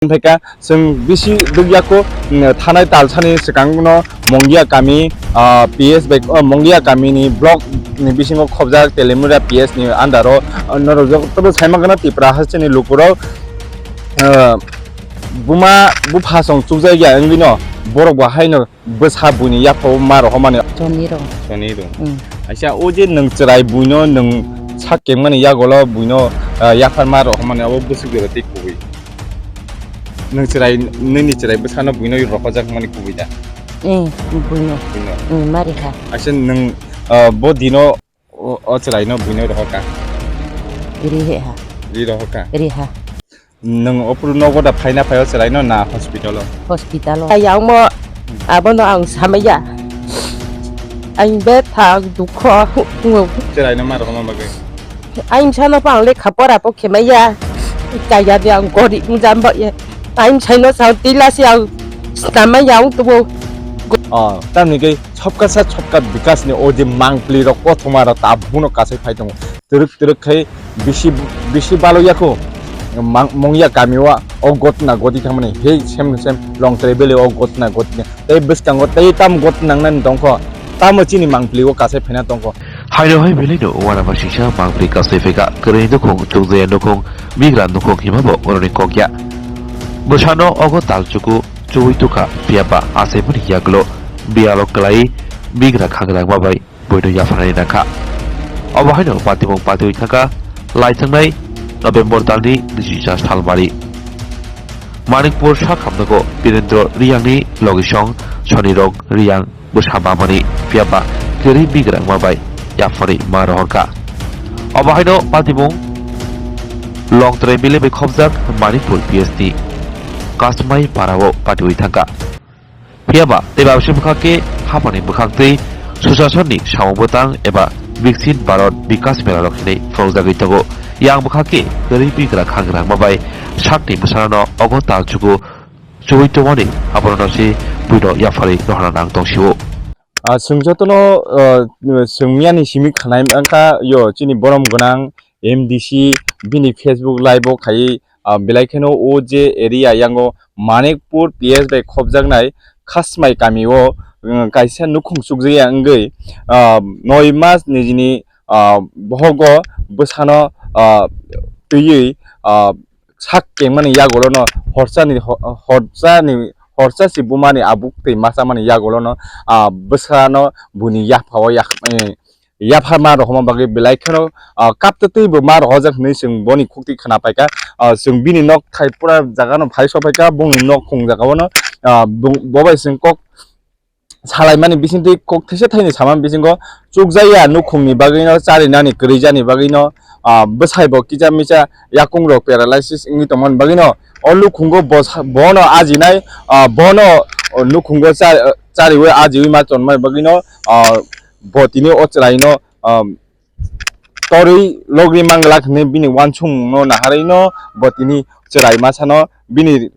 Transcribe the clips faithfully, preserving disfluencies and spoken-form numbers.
Wngkha chwng bisi dugya kho, mm, thanai talsani swkangno Mongia kami, ah, P S bai, oh, Mongia kamini block ni bisingo khobjak Telemura P S ni under o, ah, norok jotobo saimankha Tipra hasteni lukurok, ah, buma bupha song chukjakya wngwino borok bo haino bwsa buini yaphao ma rohormani. Chonirok. Chonirok. Mm. Aisa, o je nwng chwrai buino nwng sak kengmani yagolo buino, ah, yaphar ma rohormani abo bwswk jora tei kubui. Nwng chwrai, nini chwrai bwsano buino rohorjakmani kubui da? Eh, buino. Buino. Mm, mari kha. Aisa nwng, ah, bo dino o, o chwraino buino rohorkha? Ri he ha. Ri rohorkha? Ri ha. Nwng opor nogo da phaina phai o chwraino na hospital o? Hospital o. Ayang mo abono ang samaya. Ang betha, ang dukho. Chwraino ma rohorma bagwi? Ang sano pa ang lekha pora po khemaya. Kaya de ang gori mujamba ye. Ang saino sa tila si ang samaya ang tubo. Oh, tamni ke Sabka Saath Sabka Vikas ni o je mangpli rok kothoma rok tabukno kasai phai tongo. Twrwk twrwk khai bisi, bisi balo yakho. Mang-, Mongya kami o, o gotna goti thangmani. Hei sem sem Longtrai bele o gotna goti. Tei bwskango tei tam gotna nangnani tongkho. Tamo chini mangpli o kasai phaina tongkho. Haino hai belai no uanama singsa mangpli kasai phaikha. Kwrwi nukhung, chukjaya nukhung, bigra nukhung hima bo oroni kokya. Bwsano ogo talchuku chuwi tukha, phiya ba achaimani yagulo biyalo kwlai bigra khangrangma bai buino yapharnai nangkha. Obo haino patimung patiwi thangkha laithangnai November talni nisi cha salmari. Manikpur sakhamnago Birendra Riyangni logisong Sonirok Riyang bwsa mamani, phiya ba kwrwi bigrangma bai yapharwi ma rohorkha. Obo haino patimung Longtrai bile bai khobjak Manikpur P S ni Kasmai parao patiwi thangkha. Phiya ba tei babsi bwkhak khe haphangni bwkhak twi Susasonni samung bwtang eba Viksit Bharat Vikas Mela rok hinwi phwrwngjagwi tongo. Yang bwkhak khe kwrwi bigra khangrangma bai sakni bwsarano ogo talchuku chuwi tongmani abono se buino yapharwi rohorna nang tongsio. Ah, chwng jotono, ah, chwng miyani simi khanai wngkha yo chini borom gwnang M D C bini Facebook live o khaiwi, ah, belai kheno o je area yango Manikpur P S bai khobjaknai Khasmai kami o, um, kaisa nukhung chukjakya wngwi, ah, noi mas nijini, ah, bohogo bwsano, ah, twiwi, ah, sak kengmani yagulono horchani ho-, horchani horcha si bumani abuk twi machamani yagulono, ah, bwsano buini yaphao yak-, eh, yapharma rohorma bagwi belai kheno, ah, kaptwi twi bo ma rohorjak hinwi chwng boni khuktwi khna paikha. Ah, chwng bini nok thai pura jagano phai sokphaikha, bongni nok khung jagaono, ah, bo-, bobai chwng kok salaimani bisingtwi kok thaisa thaini samani bisingo chukjakya nukhungni bagwino, charinani kwrwijani bagwino, ah, bwsaibo kisa misa yakungrok paralysis wngwi tongmani bagwino o nukhungo bosa-, bono ajinai, ah, bono nukhungo cha-, chariwi ajiwi ma tonmani bagwino, ah, bo tini o chwraino, ah, torwi logri manglak hinwi bini uansukmungno naharwino bo tini chwrai masano bini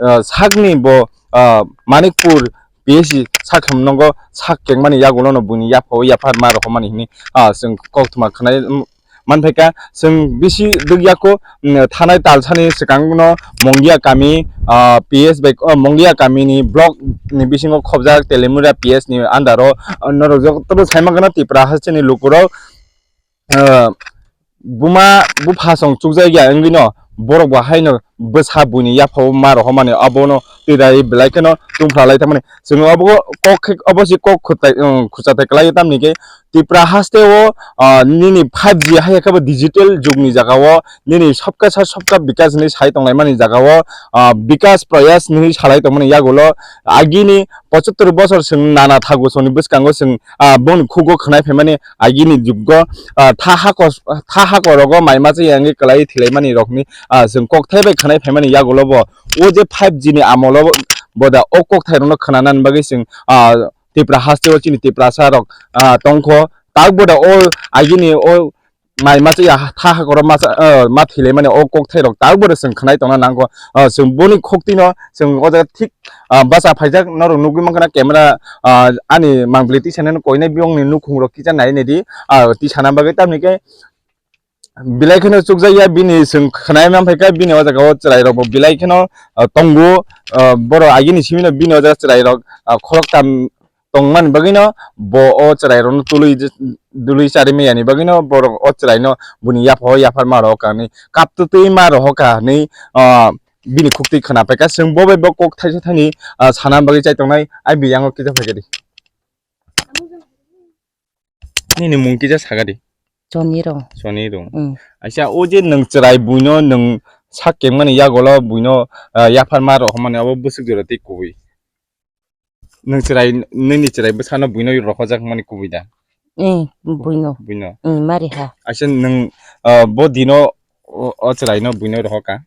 ah, sakni bo, ah, Manikpur P S C sakham nogo sak kengmani yagulono buini yaphao yaphar ma rohormani hinwi, ah, chwng koktwma khwnai, mm, manphaikha. Chwng bisi dugya kho, mm, thanai talsani swkangno Mongia kami, ah, P S bai, oh, Mongia kamini block ni bisingo khobjak Telemura P S ni under o, ah, norok jotobo saimankha Tipra hasteni lukurok, ah, buma bupha song chukjakya wngwino borok bo haino bwsa buini yaphao ma rohormani abono twirai belai kheno tungphla lai tongmani. Chwng obo kok khe, obo se kok khutai, um, khuchatai kwlai tamni khe Tipra haste o, ah, nini five G hai khe bo digital jugni jaga o nini Sabka Saath Sabka Vikas hinwi sai tonglaimani jaga o, ah, Vikas Prayas hinwi salai tongmani yagulo agini pochottor bosor chwng nana thago soni bwskango chwng, ah, bongni khugo khwnai phaimani agini jugo, ah, tha hako, tha hako rogo mai masa yang kwlai thilai mani rokni, ah, chwng kok thai bai khwnai phaimani yagulo bo o je five G ni amolo bo da o kok thai rokno khwna nani bagwi chwng, ah, Tipra haste o chini Tiprasa rok, ah, tongkho tak bo da o agini o mai masa ya tha hakoro masa, ah, ma thilai mani o kok thai rok tak bo da chwng khwnai tongna nango, ah, chwng boni khuktino chwng o jaga thik, ah, basa phaijak norok nugwi mankha camera, ah, ani mangpili tisani koinai biyongni nukhung rok kisa nai nai di, ah, tisana bagwi tamni khe Belai kheno chukjakya bini, chwng khwnai man phaikha bini o jaga o chwrai rok bo belai kheno, ah, tongo, ah, borok agini simi no bini o jaga chwrai rok, ah, khoroktham tongmani bagwi no bo o chwrai rok no tului, dului chari maya ni bagwi no borok o chwrai no buni yapha o yaphar ma rok kani kaptwi ma rok kha hinwi, ah, bini khuktwi khwna phaikha. Chwng bo bai bo kok thaisa thani, ah, sana bagwi chai tongnai, ai biyang o kisa phaikha di. Nini mung kisa saka di. Chonirong. Chonirong. Mm. Aisa, o je nwng chwrai buino nwng sak kengmani yagolo buino, ah, yaphar ma rohormani abo bwswk jora tei kubui. Nwng chwrai, nini chwrai bwsano buino rohorjak mani kubui da? Eh, buino. Buino. Mm, mari ha. Aisa nwng, ah, bo dino o, o chwraino buino rohorka?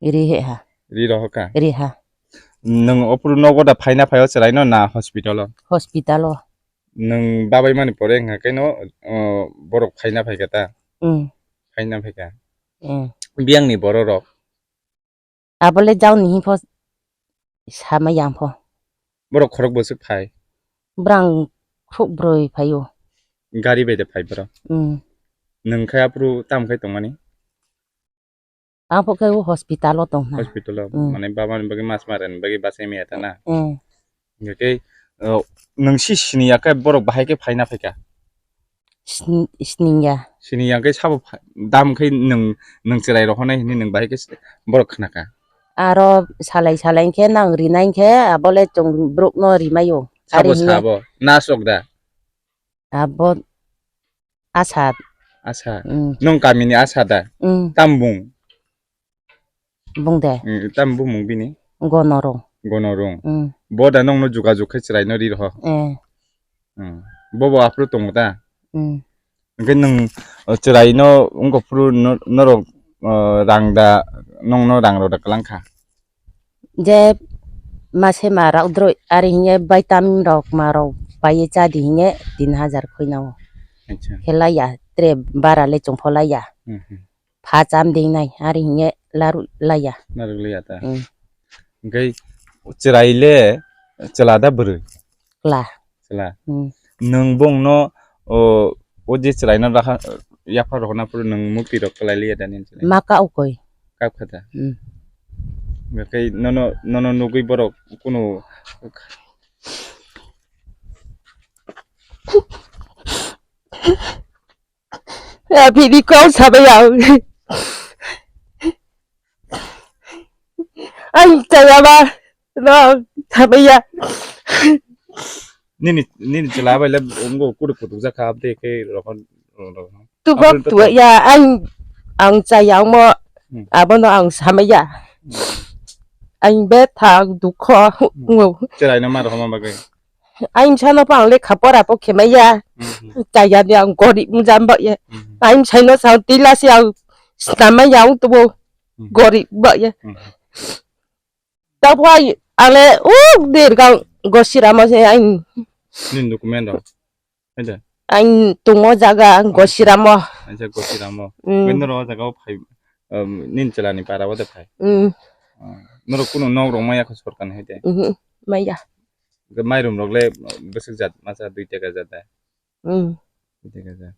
Ri he ha. Ri rohorka? Ri ha. Nwng opor nogo da phaina phaio chwraino na hospital o? Hospital o. Nwng babai mani pore wngkha khe no, o, borok phaina phaikha ta? Mm. Phaina phaikha. Mm. Biyangni borok rok? Abole jauni himpo sama yang pho. Borok khorok bwswk phai? Brang khuk broi phaio. Gari bai de phai borok? Mm. Nwng khai aphuru tam khai tongmani? Ang pho khe o hospital o tong na. Hospital o, mm, mane baba ni bagwi mas mare ni bagwi bachai maya ta na. Mm. Hingke, o, nwng si sini ya khe borok bahai khe phaina phaikha? Sini, sini ya. Sini ya khe sabo pha-, dam khe nwng, nwng chwrai rohornai hinwi nwng bahai khe borok khnakha. Aro salai salai khe nang rinai khe abole chwng borok no rimaio. Sabo ari hinwi sabo nasok da? Abo Asa. Asa. Mm. Nung kamini Asa da? Mm. Tam bung? Bung de? Mm, tam bumung bini? Gonorung. Gonorung. Mm. Bo da nungno jugajug khe chwraino ri roho? Eh. Mm. Bo bo aphuru tongo da? Mm. Hwnkhe nung, o, chwraino wngkha phuru no-, norok, o, rang da, nungno rang rok da kwlangkha? Je mase ma rok droi ari hinge vitamin rok ma rok pai ye cha di hinge tin hajar khoi nao. Acha. Khe laiya tre bara le chong pho laiya. Mhm. Pha cham ding nai ari hinge laru laiya. Narwk liya ta. Mm. Hingke chwrai le chwla da bwrwi? Chwla. Chwla. Mm. Nwng bongno, o, o je chwraino raha, yapha rohorna phuru nwng mukti rok kwlai liya da nini chwrai? Ma ka ukoi. Kap kha da? Mm. Hingke nono, nono nugwi borok kunu Ya, bini kok sabai ya. Ang chaya ba, no, sabai ya. Nini, nini chwla bai le, wngko kudu kudu jakha, abde ke rokon, rokon. Tubok tuwa ya, ang, ang chaya mo, hmm, abono ang samaya. Hmm. Ang betha, ang dukho, hmm, ngo. Chwraino ma rohorma bagwi. Aing sano pang lekha pora po khemaya. Mhm. Chaya ni ang gorib mujam ba ye. Mhm. Aing saino sao tila si ang snamaya ang tubo, mhm, gorib ba ye. Mhm. Tapo ai ale uk dir gang gosiramo se aing. Nin document do. Ada. Aing tungo jaga gosiramo. Aja gosiramo. Mm. Bendoro jaga o phai, um, nin chelani para wada phai. Mm. Ah, norok kuno nok rok maya kho sorkar ni hai de. Mhm. Maya. Hwnkhe mairum rok le bwswk jat masa dui taka jat da? Hmm. Dui taka jat.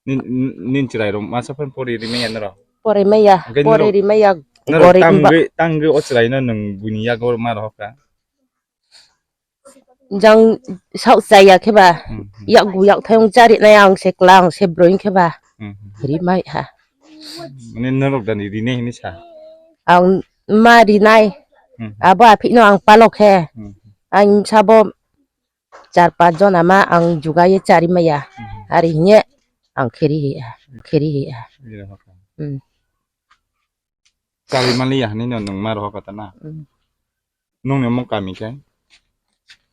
Nin, nin, nin chwrai rok masa phan pori rimaya norok? Pori maya, hwnkhe pori norok, rimaya, norok gorib tang ba- gwi, tang gwi o chwrai no nwng buini yago ma rohor kha? Jang sok chaya khe ba, hmm, hmm, yak gu yak thayung chari nai ang se kla ang se broing khe ba, hmm, hmm, rimai ha. Mane norok dani rinai hinwi sa? Ang ma rinai, hmm, hmm, abo aphikno ang palok khe, hmm, hmm, ang sabo char panch jona ma ang jugai chari maya. Mhm. Ari hinge ang kheri hiya, kheri hiya. Iya, hokha. Hmm. Chari mali ya hani no nung ma rohor kata na. Hmm. Nung ni mung kami khe?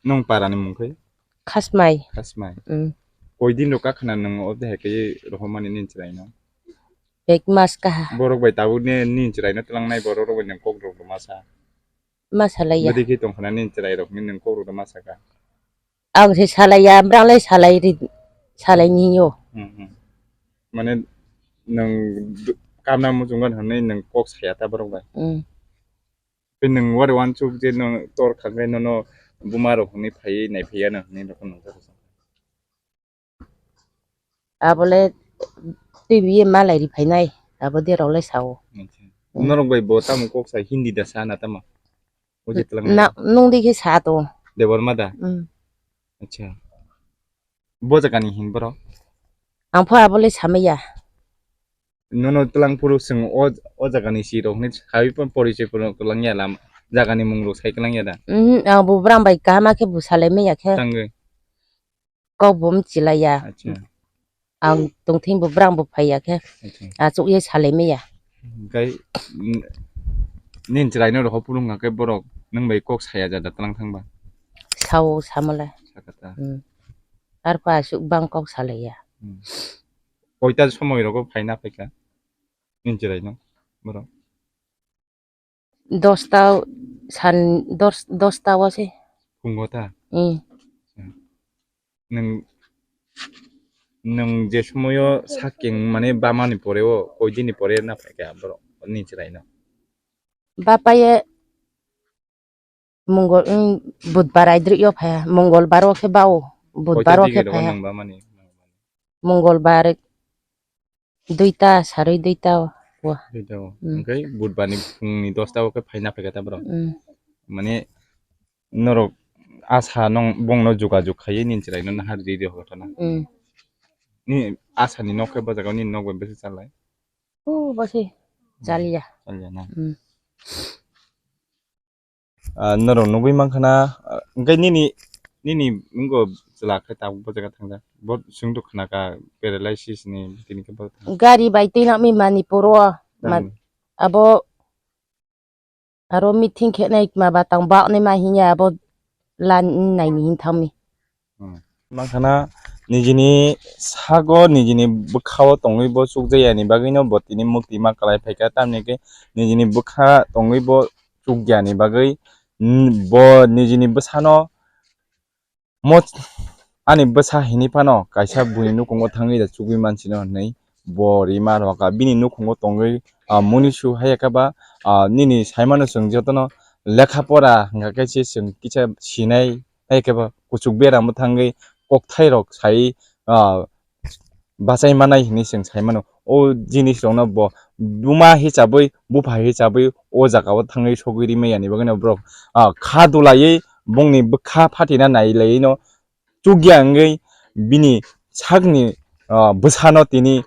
Nung para ni mung khe? Khasmai. Khasmai. Hmm. Koi din ro kakhna nung o de ke rohor mani nin chwrai no? Ek mas kaha. Borok bai tabuk ni nin chwrai no twlang nai borok rok bai nung kok rok masa. Ma salai ya. Bwdwi khe tong khna nini chwrai rok hinwi nwng kok rwgwi ma saka? Ang se salai ya, ambrang le salai ri, salai ni yo. Hmm, hmm. Mane nwng d-, kamna muchungkha hinwi nwng kok saya ta borok bai? Hmm. Tei nwng wari wansuk je nwng tor kha khe nono buma rok hinwi phaiwi nai phaiya no hinwi rok nwng ta. Abole twi biye malai ri phainai, abo de rok lai sao. Acha. Hmm. Norok bai bo tamo kok sai Hindi da sa na tamo? O je tlang Na, ya. Nung di khe sa to. Debbarma da? Hmm. Acha. Bo jaga ni hin borok? Ang pho abo le samaya. Nono tlang phuru chwng o, o jaga ni si rok hinwi sawi pon porichoi phuru kwlang ya lam, jaga ni mung rok sai kwlang ya da? Mhm, ang bo brang bai kaham khe bo salai maya khe. Tangwi. Kok bo mchilai ya. Acha. Ang tongthing bo brang bo phai ya khe. Acha. Achuk ye salai maya. Gai, n-, nin chwrai no rok phuru hwnga khe borok nwng bai kok saya ja da tlang thang ba? Sao samala. Sakata. Hmm. Arpha asuk bang kok salai ya. Hmm. Koita somoi rogo phaina phaikha? Nin chwrai no borok? Dosta san, dos, dosta o se. Phungo ta? Hmm. Nwng, nwng je somoyo saking mane bamani pore o, koidini pore na phaikha borok nin chwrai no? Bapaye Mongol, mm, Budbar aidrwk yo phaiya, Mongolbar o khe bao, Budbar o khe phaiya. Mongolbar duita, sarwi duita o. Duita o. Mm. Hwnkhe Budbar ni phung ni dosta o khe phaina phaikha ta borok. Mm. Mane norok Asa nong bongno jogajog khaiwi nini chwraino nahar riri hotono. Mm. Ni Asa ni nok khe bo jaga o nini nok bai bwswk chalai? O bwswk chaliya. Chaliya na. Mm. Ah, norok nugwi mankha na, ah, hwnkhe nini, nini wngkha chwla khe tabuk bo jaga thangjak. Bo chwngno khna kha paralysis ni tini khe bo thang. Gari bai twi nangmi Manipur o. Tamni? Abo aro meeting khe nai ma ba tang ba nai ma hinya abo lan nai ni hin thang mi. Hmm. Mankha na nijini sago nijini bwkha o tongwi bo chukjaya ni bagwi no bo tini mukti ma kwlai phaikha, tamni hwnkhe nijini bwkha tongwi bo chukya ni bagwi, mm, bo nijini bwsano mo ani bwsa hinwi phano kaisa buini nukhungo thangwi da chugwi mansino hinwi bo rima rwkha. Bini nukhungo tongwi, ah, munisu haiya khe ba, ah, nini saimano chwng jotono lekha pora hwnkha khe se chwng kisa sinai. Hai khe bo kuchuk bera mwthangwi kokthairok sai, ah, bachai manai hinwi chwng sai mano. O jinisrokno bo buma hisabwi, bupha hisabwi o jagao thangwi sogwi rimani bagwino borok, ah, kha dulaiwi bongni bwkha phatina nailaiwi no chukya wngwi bini sakni, ah, bwsano tini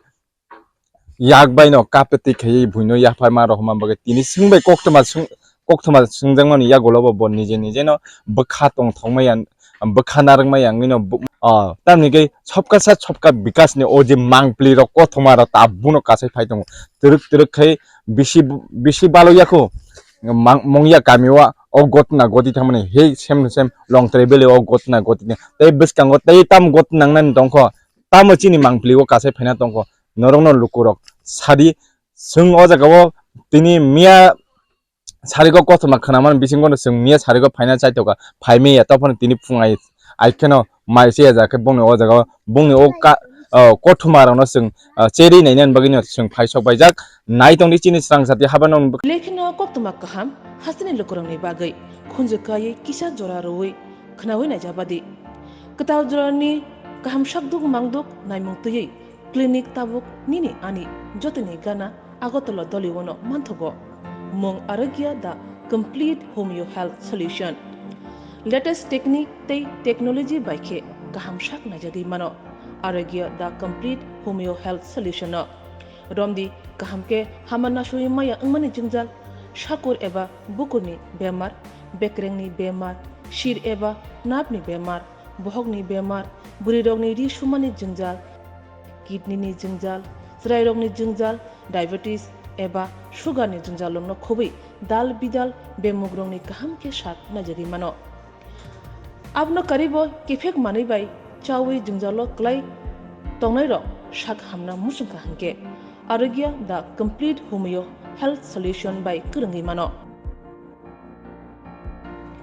yak bai no kapetwi khaiwi buino yapharma rohorma bagwi tini swngbai koktwma swng-, koktwma swngjakmani yagulo bo, bo nije nije no bwkha tongthokmaya, bwkha narwkmaya wngwi no bu-, ah, tamni hwnkhe sabka sath sabka bikas ni o je mangpli rok kothoma rok tabuk no kasai phai tongo. Twrwk twrwk khai bisi, bisi balo yakho mang-, mungya kami o, o gotna goti thangmani hei sem sem Longtrai belai o gotna goti tei bwskango tei tam gotna nangnani tongkho. Tamo chini mangpili o kasai phaina tongkho, norokno lukurok sadi, chwng o jagao tini miya sarigo kothoma khwnamani bisingono chwng miya sarigo phaina chaitokha, phaimaya, tophano tini phung ai, ai kheno mai se ya khe bongni o jagao, bongni o ka-, o kothoma rokno chwng, ah, cherwi nainani bagwino chwng phaisok baijak, nai tongdi chini swrang jati habano. Lekheno koktwma kaham hasteni lukurokni bagwi khunju kaiwi kisa jora rwui khwnaui naijabadi. Kwtal jorani kaham sakduk mangduk naimung twiwi clinic tabuk nini ani jotoni gana Agartala Dolio-no manthogo. Mung Arogya the Complete Homeo Health Solution. Latest technique tei technology bai khe kaham sak naijagwi mano Arogya the Complete Homeo Health Solution-no. Romdi kaham khe hama nasui maya wngmani jwngjal, sakur eba bukurni bemar, bekrengni bemar, sir eba napni bemar, bohokni bemar, bwrwirokni ri sumani jwngjal, kidney ni jwngjal, chwrairokni jwngjal, diabetes eba sugar ni jwngjal rokno khobwi dal bidal bemugrokni kaham khe sak naijagwi mano. Abono karibo kiphek manwi bai chawi jwngjalo kwlai tongnairok sak hamna muchungkha hinkhe Arogya the Complete Homeo Health Solution bai kwrwngwi mano.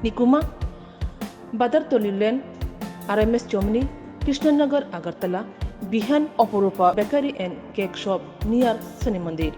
Nikuma, Badartoli Lane, R M S Chomni, Krishnanagar, Agartala, Bihan, Oporupa Bakery and Cake Shop near Shani Mandir.